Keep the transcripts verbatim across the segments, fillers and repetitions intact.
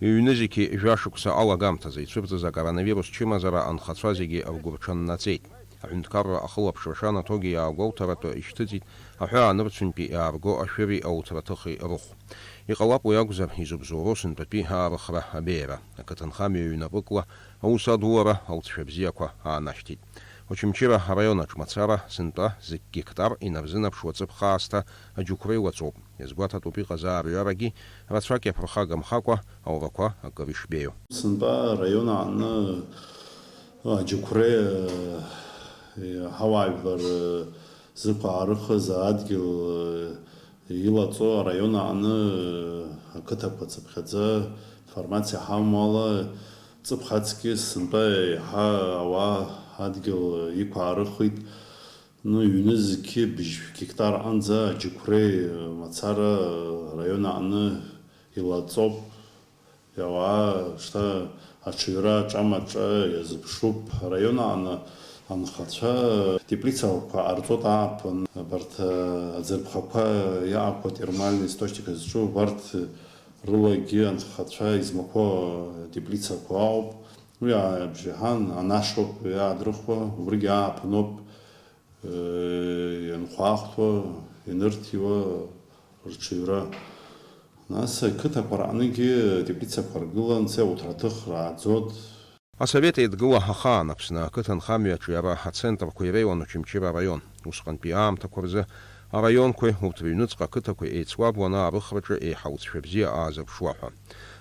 Ҩнызқьи жәашықәса алагамҭазы ицәырҵыз акоронавирус чымазара анхацәа зегьы ргәы рҽаннаҵеит. Аҳәынҭқарра ахылаԥшра шанаҭогьы иаагәоуҭаратәы ишьҭыҵит аҳәаа нырцәынтәи иаарго ашәыри ауҭраҭыхи рыхә. Иҟалап уи акәзар, изыбзоуроу сынтәатәи аарыхра абеиара. Ақыҭанхамҩа ҩнапыкла аус адулара алҵшәа бзиақәа аанашьҭит. Очамчыра араион аҿы мацара сынтәа зықь гектар инарзынаԥшуа ҵыԥх аасҭа аџьықәреи лаҵоуп. Иазгәаҭатәуп иҟаз аарҩарагьы рацәак иаԥырхагамхакәа аурақәа акыр ишбеиоу. Сынтәа араион аҟны аџьықәреи, э, ҳауаажәлар, э, зықәаарыхыз адгьыл, э, илаҵо араион аҟны, э, ақыҭақәа цыԥхьаӡа информациа ҳамоу ала, ҵыԥх аҵкьыс сынтәа еиҳа ауаа адгьыл иқәаарыхит. Ну, ҩны зқьи быжьшә гектар аҟынӡа аџьықәреи мацара араион аҟны илаҵоуп. Ауаа шьҭа аҽаҩра аҿамаҿа иазыԥшуп. Араион аҟны анхацәа теплицақәа ҟарҵоит ааԥын. Абарҭ аӡырԥхақәа иаақәа термальный источник зҿу убарҭ рылагьы анхацәа измақәоу теплицақәа ауп. Уи абжеиҳан анашоуп иаадрыхуа, убригьы ааԥыноуп. Ианхәаахәҭуа, ианырҭиуа рҽаҩра. Нас ақыҭақәа раҟныгьы атеплицақәа ргылан, сеиуҭраҭых рааӡот. Асовет Еидгыла ахаан Аԥсны ақыҭанхамҩаҿы иара ацентрқәа иреиуан Очамчыра араион. Усҟантәи аамҭақәа рзы араионқәеи урҭ рыҩныҵҟа ақыҭақәеи еицлабуан аарыхраҿы еиҳа алҵшәа бзиа аазырԥшуа ҳәа.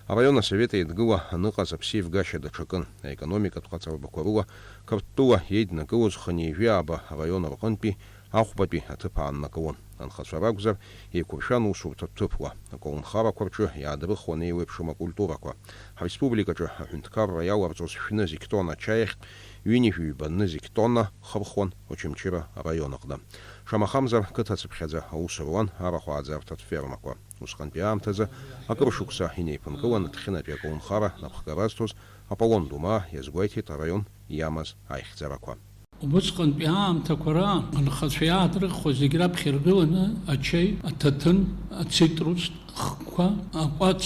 Араион асовет Еидгыла аныҟаз аԥсеивгашьа даҽакын, аекономикатә ҟаҵарбақәа рыла Қырҭтәыла иеиднакылоз хынҩажәи ааба араион рҟынтәи ахәбатәи аҭыԥ ааннакылон. Анхацәа ракәзар, еиқәыршәан усурҭатә ҭыԥла, аколнхарақәа рҿы иаадрыхуан еиуеиԥшым акультурақәа. Ҳреспубликаҿы аҳәынҭқарра иаларҵоз шәны зқь тонна ачаи ахьтә, ҩынҩажәи ҩба нны зқь тонна хырхуан Очамчыра араион аҟны. Шамахамзар, қыҭа цыԥхьаӡа аус руан арахә ааӡарҭатә фермақәа. Усҟантәи аамҭазы акыр шықәса инеиԥынкыланы Ҭхьынатәи аколнхара напхгара азҭоз Аполлон Думаа иазгәеиҭеит араион иамаз аихьӡарақәа. Убысҟантәи аамҭақәа раан анхацәа иаадрыхуа зегь раԥхьа иргыланы ачаи, аҭаҭын, ацитрустә хкқәа, акәац,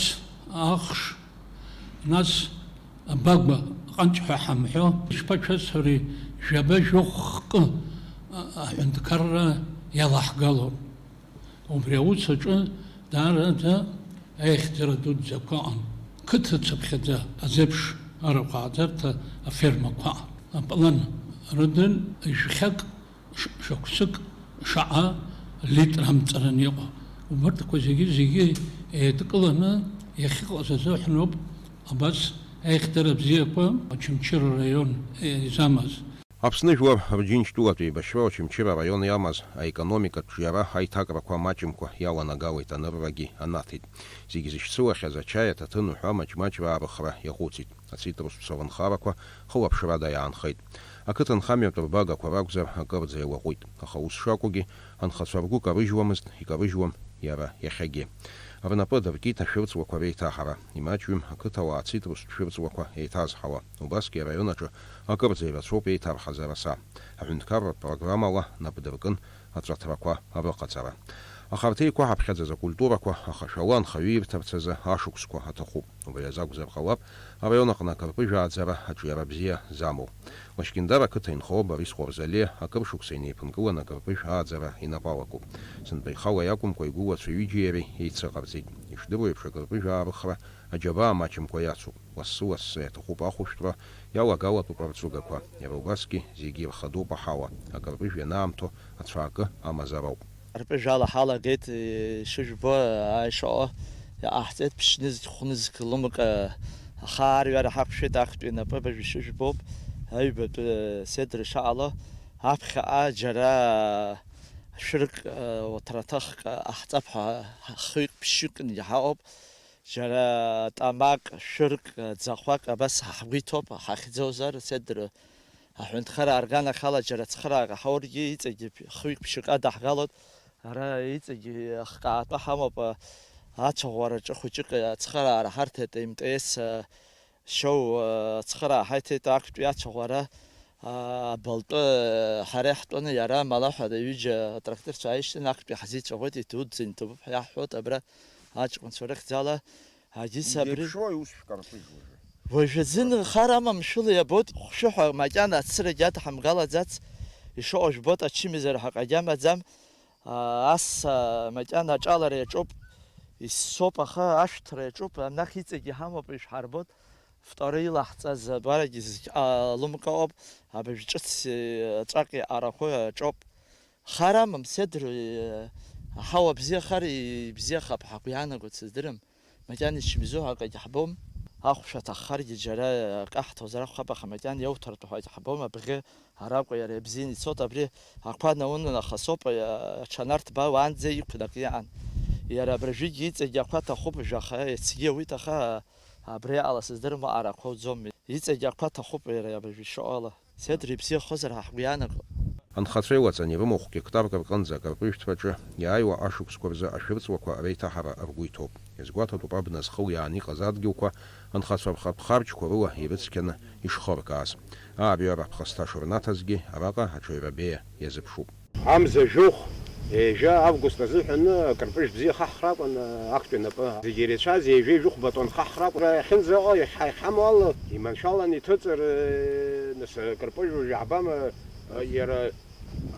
ахш, нас абагәа ҟанҷ ҳәа ҳамҳәо, ишԥацәасҳәари, жәаба-жәохә хкы аҳәынҭқарра иалаҳгалон. Убри аус аҿы даараӡа аихьӡара дуӡӡақәа ыҟан. Қыҭа цыԥхьаӡа азеиԥш арахә ааӡарҭа афермақәа аҟан. Аплан рыдын жәхьак ш-, шықәсык шаҟа литр амҵараны иҟоу. Убарҭқәа зегьы, зегьы еидкыланы иахьыҟаз азыҳәаноуп абас аихьӡара бзиақәа Очамчыра раион изамаз. Аԥсны жәлар рџьынџьтәылатә еибашьра Очамчыра араион иамаз аекономикатә ҿиара аиҭакрақәа маҷымкәа иаланагалеит, аныррагьы анаҭеит. Зегь зышьцылахьаз ачаи, аҭаҭын уҳәа маҷ-маҷра аарыхра иаҟәыҵит. Ацитрустә саланхарақәа хылаԥшрада иаанхеит. Ақыҭанхамҩатә рбагақәа ракәзар, акырӡа еилаҟәит. Аха ус шакәугьы, анхацәа ргәы карыжьуамызт, икарыжьуам иара иахьагьы. Рнапы адыркит ашәырҵлақәа реиҭаҳара. Имаҷҩым ақыҭауаа ацитрустә шәырҵлақәа еиҭазҳауа. Убасгьы араион аҿы акырӡа ирацәоуп еиҭарҳаз араса. Аҳәынҭқарратә программала нап дыркын аҵәаҭрақәа рыҟаҵара. Аха арҭ еиқәаҳаԥхьаӡаз акультурақәа ахашәала анхаҩы ирҭарц азы ашықәсқәа аҭахуп. Убри азы акәзар ҟалап, араион аҟны акырпыжә ааӡара аҿиара бзиа замоу. Лашькьындар ақыҭа инхо Борис Хәарзалиа акыр шықәса инеиԥынкылан акырпыжә ааӡара инапы алакуп. Сынтәа ихала иакәымкәа, игәылацәа ҩыџьеи иареи еицыҟарҵеит. Ишдыру еиԥш, акырпыжә аарыхра аџьабаа маҷымкәа иацуп. Лассы-лассы иаҭахуп ахәышәтәра, иалагалатәуп арҵәыгақәа. Иара убасгьы зегьы ирхадоуп аҳауа. Акырпыжә ианаамҭоу ацәаакы амазароуп. Арпыжә ала ҳалагеит, ишыжәбо, ааишаҟа иҟаҳҵеит, ԥшьнызқь, хәнызқь лымка, аха аарҩара ҳақәшәеит, актәи инапы абыржә ишыжәбоуп, аҩбатәи седр ишаҟало, аԥхьаҟа џьара шәырк, уаҭраҭыхк ҟаҳҵап ҳәа, хҩык, ԥшьҩыкгьы ҳаҟоуп, џьара тәамак, шәырк, ӡахәак абас ҳгәы иҭоуп, ҳахьӡозар, седр Аҳәынҭқарра арганахьала џьара цхырааҟа ҳаургьы, иҵегьы хҩык-ԥшьҩык адаҳгалоит. Ара иҵегьы ахкаатәы ҳамоуп, ацәаӷәараҿы хәыҷык ацхыраара ҳарҭеит, М Т С шьоу ацхыраа ҳаиҭеит, актәи ацәаӷәара, абылтәы ҳара иаҳтәаны, иара амала ҳәа ҩыџьа атракторцәа ааишьҭын, актәи ҳзеицәаӷәеит, идуӡӡан иҭабуп ҳәа иаҳҳәоит абра аҷкәынцәа рыхьӡала. Агьыс абри. Иеиԥшроу аус шәкарԥыжәуа. Уажәазын хар амамшәыла иабоит, хәшәы ҳәа макьана ацырагьы адҳамгалаӡац, ишыҟоу жәбоит, ачымазара ҳәа акгьы амаӡам. Аа, ас, аа, макьана аҿалара иаҿуп, иссоуп, аха ашәҭра иаҿуп, анахь иҵегь иҳамоуп, ишәҳарбоит. Второй илаҳҵаз абарагьы зқь-, аа, лымкаоуп, абыжә ҿыц, э, ҵәак иҟарахо аҿоуп. Хар амам, сеидру, э, аҳауа бзиахар ибзиахап ҳәа агәы иаанагоит, сыздырам. Макьана ичмизу ҳәа акагьы ҳбом. Ахәшә аҭаххаргьы џьара акы ҳҭозар акәхап, аха макьана иауҭартә ҳәагьы ҳбом, абӷьы аракәа иара ибзианы ицоит, абри ақәа наунанахысоуп, аҽанарҭба уаанӡа иқәнакы иҟан. Иара абыржәгьы иҵегь ақәа ҭахуп, жәаха ицгьы ауит, аха абри аҟала сыздырам, аҟара ақәа уӡом. Иҵегь ақәа ҭахуп иара абыржәы ишыҟоу ала. Сеидра ибзиахозар ҳәа ҳгәы иаанагоит. Анхацәа еилаҵан ирымоу хә-гектарк рҟынӡа акарпыжәҭраҿы иааиуа ашықәсқәа рзы ашәырҵлақәа реиҭаҳара ргәы иҭоуп. Иазгәаҭатәуп абна зхылиаан иҟаз адгьылқәа анхацәа рхатә харџьқәа рыла ирыцқьаны ишхыркааз. Аариара аԥхасҭа шырнаҭазгьы араҟа аҽаҩра беиа иазыԥшуп. Амза жәохә, ежьа август азыҳәан акарпыжә бзиа хаҳхра акәын, актәи напы. Зегьы иреицәаз ежьа жәохә батон хаҳхра акәын. Иахьынӡаҟа иахьҳа-, иахьҳамоу ала, иманшәалан иҭыҵыр, нас акарпыжә уажә иаҳбама, иара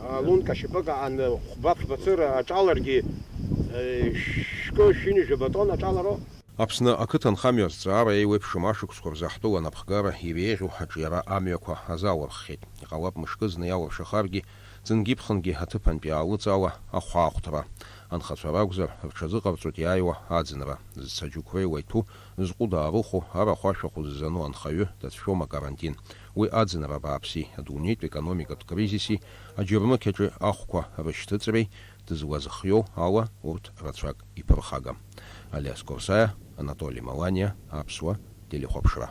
алунка шьапык аан, хәба-ԥшьба цыра аҿаларгьы, шәкы шәынҩажәа батон аҿалароуп. Аԥсны ақыҭанхамҩа азҵаара еиуеиԥшым ашықәсқәа рзы ҳтәыла анапхгара иреиӷьу аҿиара амҩақәа азалырххьеит. Иҟалап, мышкы зны иалыршахаргьы, ӡынгьы-ԥхынгьы аҭыԥантә иаалыҵаауа ахәаахәҭра. Анхацәа ракәзар, рҽазыҟарҵоит иааиуа аӡынра. Зцаџьықәреи уа иҭәу, зҟәыд аарыхәо, арахә ашәахә ззану анхаҩы дацәшәом акарантин. Уи аӡынра бааԥси, адунеитә економикатә кризиси, аџьармыкьаҿы ахәқәа рышьҭыҵреи дызлазыхиоу ала урҭ рацәак иԥырхагам. Алиас Корсаиа, Анатоли Маланиа, Аԥсуа телехәаԥшра.